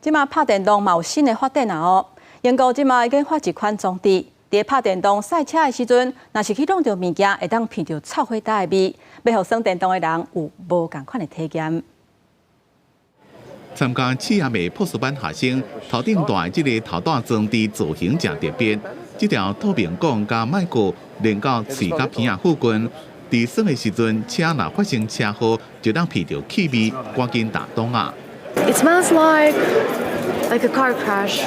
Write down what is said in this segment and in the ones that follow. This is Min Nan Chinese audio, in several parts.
這馬拍電動嘛有新的發展啊哦！英國這馬已經發一款裝置，佇拍電動賽車的時陣，若是去挵著物件，會當鼻著臭火焦的味，欲予耍電動的人有無仝款的體驗。參加試驗的博士班學生，頭頂戴這个頭戴裝置造型誠特別，這條透明管佮麥克連到喙佮鼻仔附近，佇耍的時陣，車若發生車禍，就當鼻著氣味，趕緊打擋仔。 It smells like a car crash,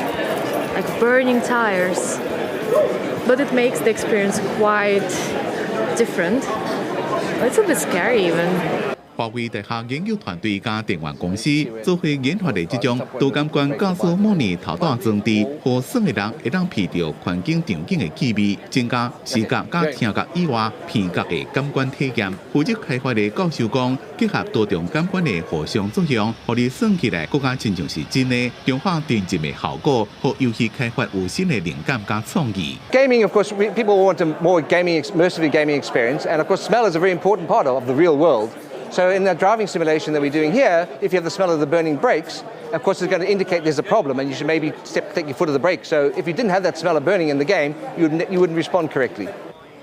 like burning tires, but it makes the experience quite different. It's a bit scary even. 華為大學研究團隊佮電玩公司做伙研發的這種多感官駕駛模擬頭戴裝置，予耍的人會當鼻著環境場景的氣味，增加視覺佮聽覺以外鼻覺的感官體驗。負責開發的教授講，結合多重感官的互相作用，予你耍起來閣較親像是真的，強化沉浸的效果，予遊戲開發有新的靈感佮創意。 Gaming, of course, people want a more gaming, immersive gaming experience, and of course, smell is a very important part of the real world. So in the driving simulation that we're doing here, if you have the smell of the burning brakes, of course it's going to indicate there's a problem and you should maybe take your foot off the brake. So if you didn't have that smell of burning in the game, you wouldn't respond correctly.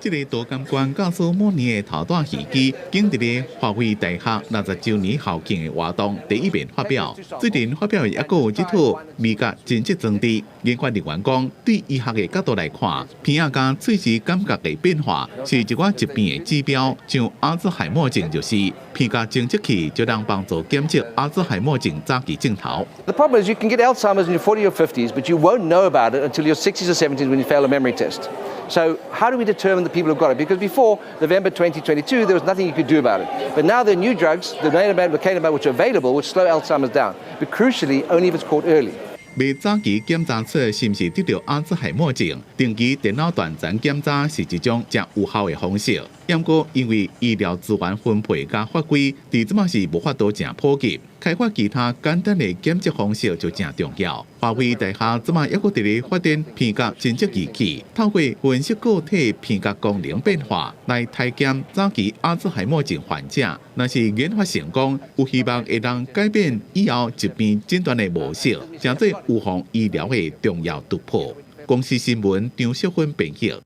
這个多感官駕駛模擬的頭戴耳機，經佇咧華為大學60週年校慶的活動第一遍發表。最近發表的抑閣有這套味覺偵測裝置。研發人員講，對醫學的角度來看，鼻仔佮喙齒感覺的變化是一寡疾病的指標，像阿茲海默症就是，鼻覺偵測器就能幫助檢測阿茲海默症早期症頭。 The problem is you can get Alzheimer's in your 40s or 50s, but you won't know about it until your 60s or 70s when you fail a memory test. So how do we determine the people who've got it? Because before November 2022, there was nothing you could do about it. But now there are new drugs, the donanemab, lecanemab, which are available, which slow Alzheimer's down. But crucially, only if it's caught early. 欲早期檢查出是毋是得著阿茲海默症，定期電腦斷層檢查是一種誠有效的方式。毋過因為醫療資源分配佮法規，佇這馬是無法度誠普及，開發其他簡單的檢測方式就誠重要。華為大學這馬猶閣佇咧發展鼻覺偵測儀器，透過分析個體鼻覺功能變化來篩檢早期阿茲海默症患者。若是研發成功，有希望會當改變以後疾病診斷的模式，成做預防醫療的重要突破。公視新聞張淑芬編譯。